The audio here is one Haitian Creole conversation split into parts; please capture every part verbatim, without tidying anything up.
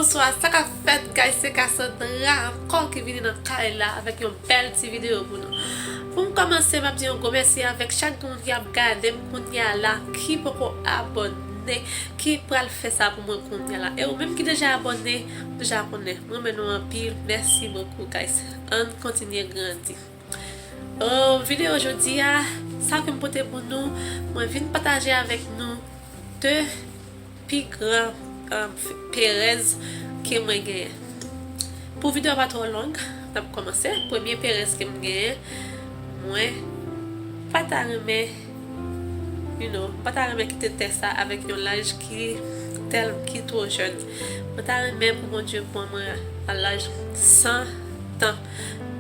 Bonswa, sa k ap fèt, guys? Se Cassandra ankò ki vini nan kay la avèk yon bèl ti videyo pou nou. Pou m kòmanse, m ap di yon gwo mèsi avèk chak moun ki ap gade m kounye a la, ki poko abòne, ki pral fè sa pou mwen kounye a la. E ou menm ki deja abòne, ou deja konnen. Mwen renmen nou anpil. Mèsi bokou, guys. Ann kontinye grandi. Oh, videyo jodi a, sa ke m pote pou nou, mwen vin pataje avèk nou de pi gran um, perèz ke mwen genyen. Pou videyo a pa twò long, n ap kòmanse. Premye perèz ke m genyen, mwen pa ta renmen, you know, m pa ta renmen kite tè sa avèk yon laj ki tèl ki twò jèn. Mwen ta renmen pou Bondye pran mwen a laj san tan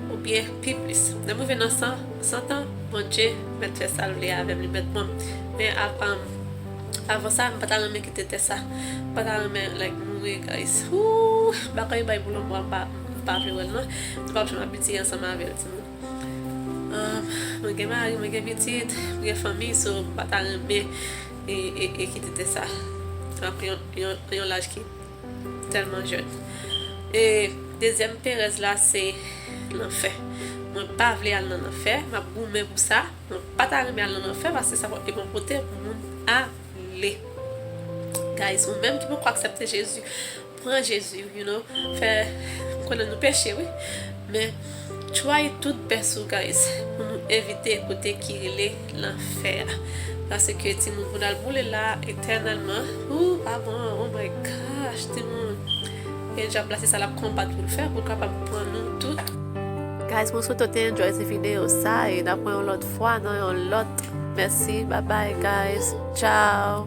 oubyen pi plis. Lè m rive nan san, san tan, Bondye mèt fè sa l vle avè m, li mèt pran m. Men avan sa, m pa ta renmen kite tè sa. M pa ta renmen, like, mouri, guys. Ooh, bagay bay pou lanmò, m pa, m pa vle wè l non. M p ap janm abitye ansanm avè l, timoun. Um, mwen gen mari, mwen gen pitit, mwen gen fanmi, so m pa ta renmen e, e, e kite tè sa. Yon, yon, yon laj ki tèlman jèn. E dezyèm perèz la se lanfè. Mwen pa vle al nan lanfè, m ap goumen pou sa. Mwen pa ta renmen al nan lanfè paske sa pral e bon kote pou moun ale. Guys, ou menm ki poko aksepte Jezi, pran Jezi, you know, fè, m konnen nou peche, wi, men try tout best ou, guys, pou nou evite kote ki rele lanfè a. Paske timoun pou n al boule la etènèlman, ou pa bon, oh my gosh, timoun. E dyab la, se sa l ap konbat pou l fè, pou l kapab pran nou tout. Guys, mwen swete w te enjoy ti videyo sa, e n ap wè yon lòt fwa nan yon lòt. Mèsi, bye bye, guys. Ciao.